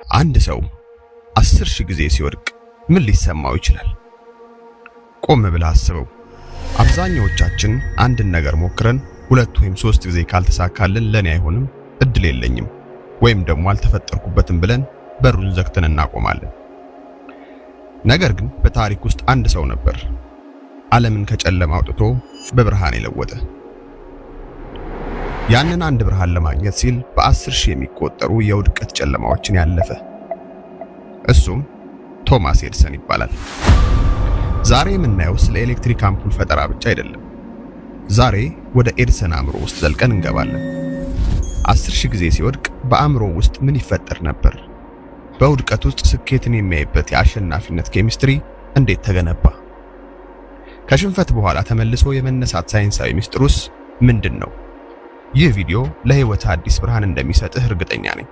አንድ ሰው 10,000 ጊዜ ሲወድቅ ምን ሊሰማው ይችላል? ቆም ብለህ አስበው። አብዛኛዎቻችን አንድን ነገር ሞክረን ሁለት ወይም ሶስት ጊዜ ካልተሳካልን ለኔ አይሆንም፣ እድል የለኝም ወይም ደግሞ አልተፈጠርኩበትም ብለን በሩን ዘግተን እናቆማለን። ነገር ግን በታሪክ ውስጥ አንድ ሰው ነበር ዓለምን ከጨለማ አውጥቶ በብርሃን የለወጠ። ያንን አንድ ብርሃን ለማግኘት ሲል በ10,000 የሚቆጠሩ የውድቀት ጨለማዎችን ያለፈ፣ እሱም ቶማስ ኤዲሰን ይባላል። ዛሬ የምናየው ስለ ኤሌክትሪክ አምፑል ፈጠራ ብቻ አይደለም። ዛሬ ወደ ኤዲሰን አእምሮ ውስጥ ዘልቀን እንገባለን። 10,000 ጊዜ ሲወድቅ በአእምሮ ውስጥ ምን ይፈጠር ነበር? በውድቀት ውስጥ ስኬትን የሚያይበት የአሸናፊነት ኬሚስትሪ እንዴት ተገነባ? ከሽንፈት በኋላ ተመልሶ የመነሳት ሳይንሳዊ ሚስጥሩስ ምንድን ነው? ይህ ቪዲዮ ለህይወት አዲስ ብርሃን እንደሚሰጥህ እርግጠኛ ነኝ።